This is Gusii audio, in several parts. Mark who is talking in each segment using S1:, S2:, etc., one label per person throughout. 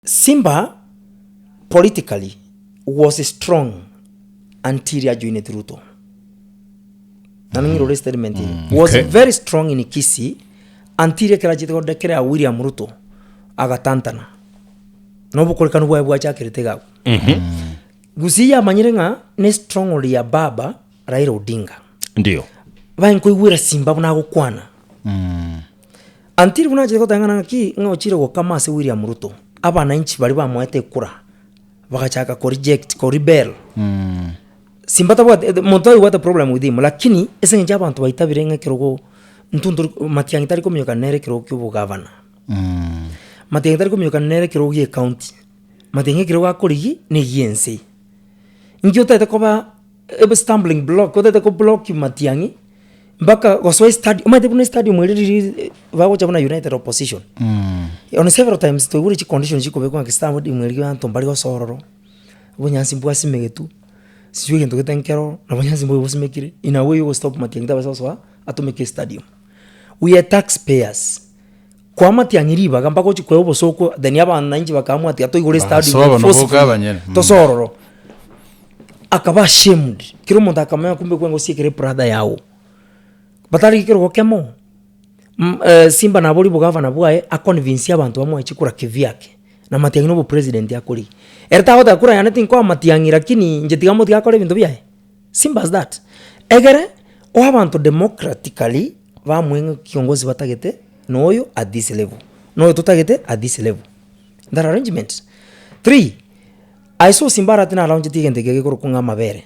S1: Simba politically was strong until ajoineti Ruto. Nabo ng'irore estatement eye. Was
S2: okay.
S1: very strong in Kisii until ekero achete godekerea William Ruto agatantana. Na obokorekanu bwaye bwachakerete iga abwo. Gusii yamanyire ng'a ne stronghold ya baba Raila Odinga.
S3: Ndio.
S1: Baye nkoigwera Simba buna agokwana. Until buna achete goteba ng'a ng'aki ng'a ochire gokama ase William Ruto, abananchi baria bamoete ekura bagachaka ko reject ko rebel. Simba tabwati eh, monto taigwete problem with him lakini ase eng'encho abanto baitabire ng'a ekerogo intwe ntori Matiang'i tari kominyokana nere ekerogo kia obogavana. Matiang'i tari kominyokana nere ekerogo gia ecounty, Matiang'i ekerogo akorigia na egia ense. Inki otagete koba ebe stumbling block otagete ko block Matiang'i mpaka gosoa estadi omanyete buna estadium eria riria bagocha buna united opposition. On several times twaigure chicondition chikobekwa ng'a estadium eria abanto mbari gosoa ororo, obonyansi mbwasimegetwe, sijui egento gete nkero, na obonyansi mbobe bosimekire, in a way ogostop Matiang'i tabasa gosoa atomeke estadium. We are tax payers, koa Matiang'i ribaga mpaka ochie koa obosooku then abananchi bakaamua tiga toigore estadium
S2: Basoa bono boka
S1: forcefully,
S2: abanyene. Mm.
S1: tosoe ororo. Akaba ashamed, kera omonto akamanya kumbe kwengosiekera ebrother yago. Batari kerogo kemo, Simba naborie obogavana bwaye aconvince abanto bamoe chikura kivyake, na Matiang'i na obopresident akorigia. Ere tagoteba kura yane tinkoa Matiang'i lakini inche tiga motige akore ebinto biaye, simple as that. Egere, oe abanto democratically bamoe ng'a kiongozi batagete na oyo at this level, na oyo totagete at this level. That arrangement. Three, I saw Simba Arati naraonchetie egento eke gekorokwa ng'a amabere.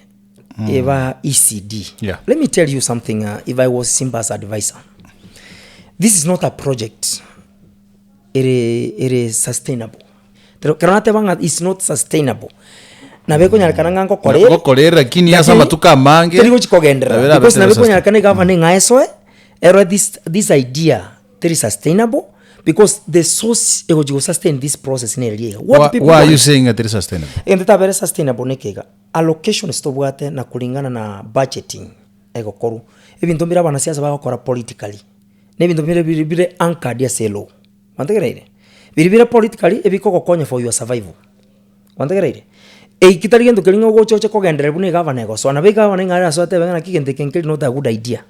S1: Eba ECD.
S2: Yeah.
S1: Let me tell you something uh, if I was Simba's advisor. This is not a project. Ere, ere sustainable. Kero kero nateba ng'a it's not sustainable. Nabo ekonyarekana ng'a nkokora ere,
S2: Gokora ere lakini ase
S1: lakini
S2: amatuko amange
S1: teri gochi kogenderera.
S2: nabo erabe
S1: Because nabo
S2: teri sustain-
S1: ekonyarekana egavana ng'a esoe, ero this, this idea teri sustainable because the source egochi go sustain this process nere riaiga. What
S2: Why,
S1: people
S2: why are you
S1: want-
S2: saying that it is sustainable?
S1: Egento etabere sustainable neke iga, allocations tobwate na kulingana na budgeting egokorwa, ebinto mbire abanasiasa bagokora politically, na ebinto bire bire bire anchored ase elaw, kwantegereire? Biria bire politically ebikogokonya for your survival, kwantegereire? Eki tari gento keria ng'a ogocha oche kogenderera buna egavana egosoa, nabo egavana ng'a arasoe atebe ng'a naki egento eke nkeri not a good idea.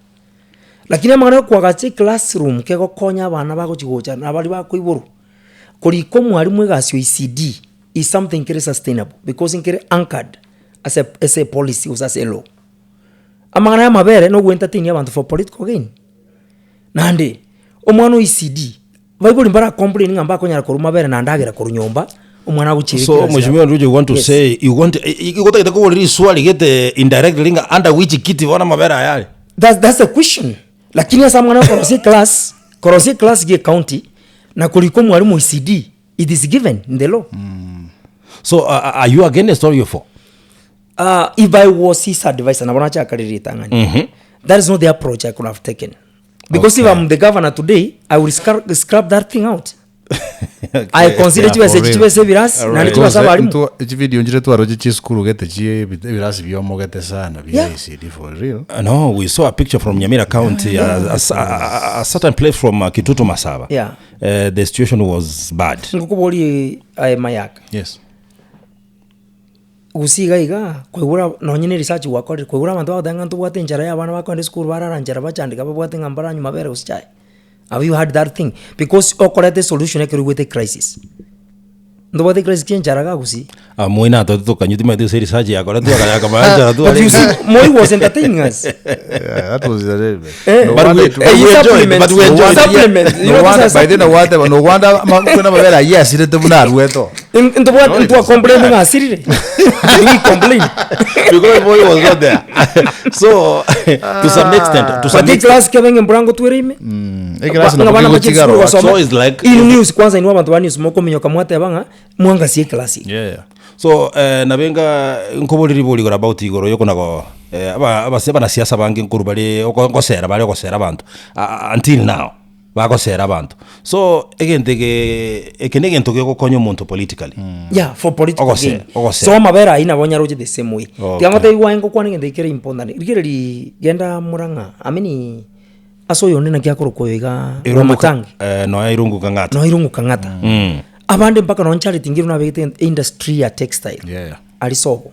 S1: Lakini amang'ana ya okoagacha eclassroom kegokonya abana bagochi gocha na baria bakoiborwa, korika omwalimu egasi o ECD is something kere sustainable because nkere anchored ase ase epolicy gose ase elaw. Amang'ana ya amabere na ogoentertain abanto for political gain. Naende, omwana o ECD, baibori mbara complain ng'a mbakonyara korwa mabere na ndagera korwa nyomba, omwana agochiire
S3: So
S1: class
S3: mheshimiwa
S1: yabo.
S3: Ruto you want to
S1: Yes.
S3: say you want igo otagete kobora riswali gete indirectly ng'a under which kiti bono amabere aya are?
S1: That's, that's the question. Lakini ase amang'ana ya korosia eclass, korosia eclass ya ecounty, na korika omwalimu o ECD, it is given in the law.
S3: So uh, are you against or you for?
S1: Uh, if I was his advisor, nabo nachaka riri ritang'ani. That is not the approach I could have taken. Because if
S2: Okay.
S1: I'm the governor today, I will scrap, scrap that thing out. I consider
S2: Yeah,
S1: chibesa
S2: for
S1: echi
S2: real.
S1: chibesa ebirasi, naende chibesa
S2: Because,
S1: abarimu.
S2: ntwa- chivideo nchire twaroche chisukuru gete chie ebirasi biomogete sana bia
S1: Yeah.
S2: ECD for real
S3: Uh, no, we saw a picture from Nyamira County, a, a, a, a certain place from uh, Kitutu Masaba.
S1: Yeah.
S3: Uh, the situation was bad.
S1: Ngokoborie aye mayaka.
S2: yes
S1: Gose iga iga, koigora nonye na eresearch gwakorire, koigora abanto bagoteba ng'a ntobwate enchara ya abana bakoenda esukuru barara nchara bachandeka babwate ng'a mbaranywe mabere gose chae. Have you heard that thing? Because okoreta esolution ekero oigwete ecrisis. Ntobwate ecrisis kia enchara iga gusii.
S3: Ah, moi natwete tokanywa timanyeti gose research yakoretwe akaya enchara
S1: But you
S3: twarenge.
S1: see, Moi was entertaining us.
S2: Yeah, that was the real.
S1: Eh,
S2: No
S3: But
S2: wonder
S3: we-
S2: it-
S3: but we
S1: Eh,
S3: enjoyed,
S1: supplement,
S3: but we enjoyed.
S1: supplement. You
S2: no
S1: know,
S2: wonder-
S1: these are
S2: by then no wonder- no wonder ma- kwena mabere ayio asirete buna arwete oo.
S1: Ntobwate ntwa complain ng'a asirire. Did we complain?
S3: because moi was not there. so to some extent, to some
S1: But
S3: extent,
S1: class kebe ng'a embura ngotwere ime.
S2: Ekerasi
S1: Ng'a
S2: nabo
S1: abana bache
S2: kegotigara
S1: esukuru
S2: oo.
S1: gosoma.
S3: So it's like-
S1: In news kwanza inwe abanto ba news mokominyoka mwateba ng'a mwangasie eclass eye.
S2: Yeah, yeah.
S3: So eh, nabenga nkoboriri bori igoro about igoro yokonago eh, aba abase abanasiasa bange nkorwa bare oko ngosera bare gosera abanto ah, until now bagosera abanto. So egento eke eke na egento kegokonya omonto politically.
S1: Yeah, for political
S3: Ogose-
S1: gain.
S3: ogose.
S1: So amabere ayio nabo onyaroche the same way.
S3: Okay.
S1: Tiga ngotebi gwaye ngokwana egento ekere important. Rigereria genda Murang'a, I mean ase oyonde naki akorokwa oyo igaa
S3: Irungu
S1: Wamatangi.
S3: eh, nonya Irungu Kang'ata.
S1: Nonya Irungu Kang'ata.
S3: Mm.
S1: Abande mpaka nonye Charity Ngiru nabegete industry ya textile
S2: Yeah, yeah.
S1: aria sobo.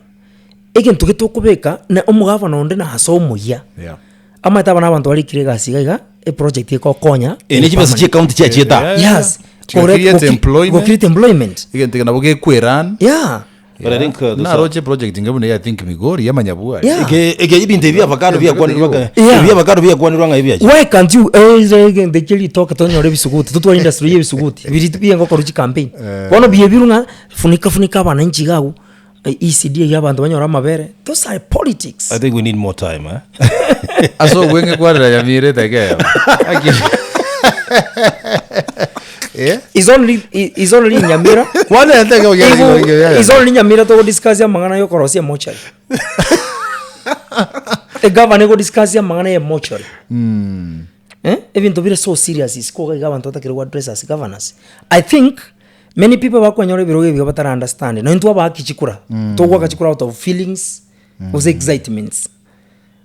S1: Egento gete okobeka na omogavana onde nase omoyia.
S2: Yeah.
S1: Amaete aba na abanto barikire egasi iga iga, eproject egokonya
S3: Eh, ne chibesa chia ecounty chiachiete aa.
S2: Yeah.
S1: Yes.
S2: Chiga
S1: Kore-
S2: create
S1: goki-
S2: employment.
S1: go create employment.
S2: Egento eke nabo gekweran.
S1: Yeah.
S3: But I think, those are-
S2: Naroche project inga buna eye I think Migori yamanyabwari.
S1: Yeah.
S3: Eke eke ebinto ebi avocado biakwanirwa ng'a
S1: Yeah.
S3: ebi avocado biakwanirwa ng'a ebiachi.
S1: Why can't you eh, egento ekia ritoke tonyore ebisuguti totware industry ya ebisuguti biri bienge okorwa chicampaign. Bono biebirwe ng'a funika funika abananchi iga abwo ECD eywo abanto banyore amabere those are politics.
S3: I think we need more time eh.
S2: Ase obweng'e kwarera Nyamira etageka eyemo. Aki. Eh?
S1: Is only is only Nyamira.
S2: Kwanera etageka ogiare
S1: Igo-
S2: igo- igo-
S1: is only Nyamira togodiscuss amang'ana ya okorosia emochari. Egavana egodiscuss amang'ana ya emochari. Eh, ebinto bire so serious isiko iga iga abanto batakire go address as governors. I think many people bakonyora ebirogo ebi iga batara understand nonye intwe abaaki chikura, togoaka chikura out of feelings gose excitements.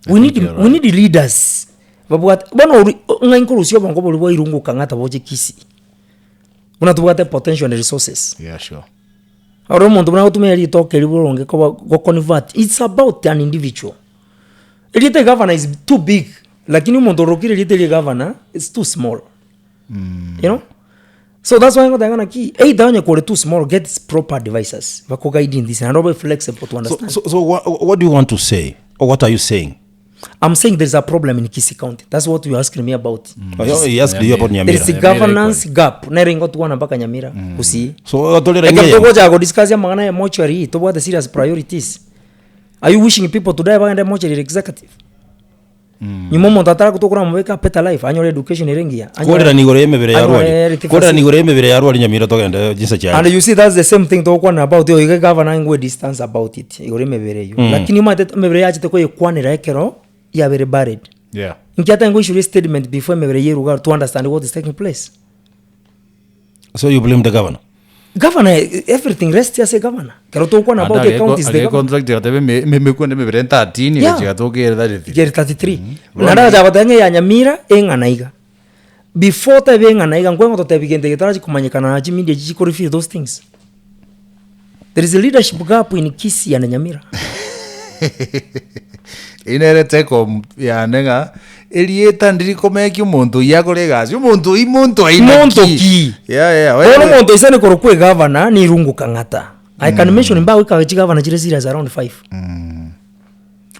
S1: We need,
S2: you're
S1: we need leaders babwate bono ori ng'a nkorusia obongo boria bwa Irungu Kang'ata boche Kisii, buna tobwate potential and resources.
S2: Yeah, sure.
S1: Ore omonto buna agotumia ritoke erio boronge koba go convert, it's about an individual. Erieta egavana is too big, lakini omonto orokire erieta eria egavana is too small. You know? So that's why ngoteba ng'a naki, either onye kore too small, get proper advisors bakoguide in this naende obe flexible to
S3: So,
S1: understand.
S3: so, so what, what do you want to say or what are you saying?
S1: I'm saying there's a problem in Kisii County. That's what you're asking me about.
S3: Oh, he asked you about
S1: There
S3: Nyamira.
S1: is a
S2: Nyamira
S1: governance gap. Nere ngotwana mpaka Nyamira. Gusii.
S3: So otolera
S1: Ekero
S3: ng'eye.
S1: togocha godiscuss amang'ana ya mortuary, tobwate serious priorities. Are you wishing people to die bagende mortuary executive? Nyuma omonto ataragotokoramobeka a better life, anyore education ere engiya. anyore-
S3: Kwererani igoro y'emebere ya
S1: anyore
S3: rwari.
S1: health
S3: Kwererani
S1: facility.
S3: igoro y'emebere ya rwari Nyamira togende chinsa chiaye.
S1: And you see that's the same thing togokwana about oyo iga governor ngwe distance about it igoro emebere eywo. Lakini omanyete emebere yachete koyekwanera ekero yabere buried.
S2: Yeah.
S1: Inki atari ngoissuria statement before emebere yeruga to understand what is taking place.
S3: So you blame the governor.
S1: Governor everything rests ase governor. Ekero togokwana about the county is the governor.
S2: contract gatebe emekwo emebere 13
S1: Yeah.
S2: egachia gatoka ere 33.
S1: Gere 33. Naende agacha goteba ng'a eya Nyamira eng'ana iga. Before otebe eng'ana iga nkwe ngototebia gento getarachi komanyekana na chimedia echi chiko reveal those things. There is a leadership gap in Kisii and Nyamira.
S2: Eyio nere take home yane ng'a erieta ndiri komeki omonto oyio akore egasi, omonto oyio monto aina
S1: Monto
S2: ki?
S1: ki?
S2: Yeah, yeah,
S1: Bono
S2: oye-
S1: omonto oisane korokwa egavana ni Irungu Kang'ata. I can mention mbagoika chigavana chire serious around five.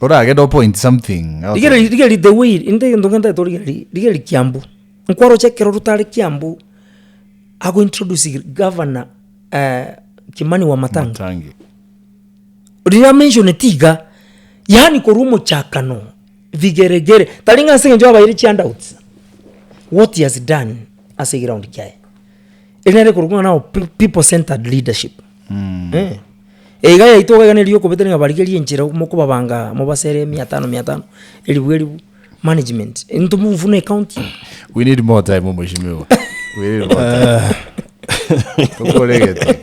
S2: Oragende o point something out of-
S1: Rigereria rigereria the way inte egento nkentagete torigereria rigereria Kiambu. Nkwaroche ekero rotare Kiambu ago introduce governor Kimani Wamatangi.
S2: Matangi.
S1: Riria amentioneti iga, yaani korwa omochakano vigeregere, tari ng'a ase eng'encho abaire chihandouts, what he has done ase eground kiaye. Eri nere korokwa ng'a now people centered leadership. Eh. Iga yaito iga neri okobetera ng'a barigerie enchera mokobabanga mobasere mia tano mia tano, elifu elifu, management. Intwe move na ecounty.
S2: We need more time mheshimiwa. We need more time. Tokore egete.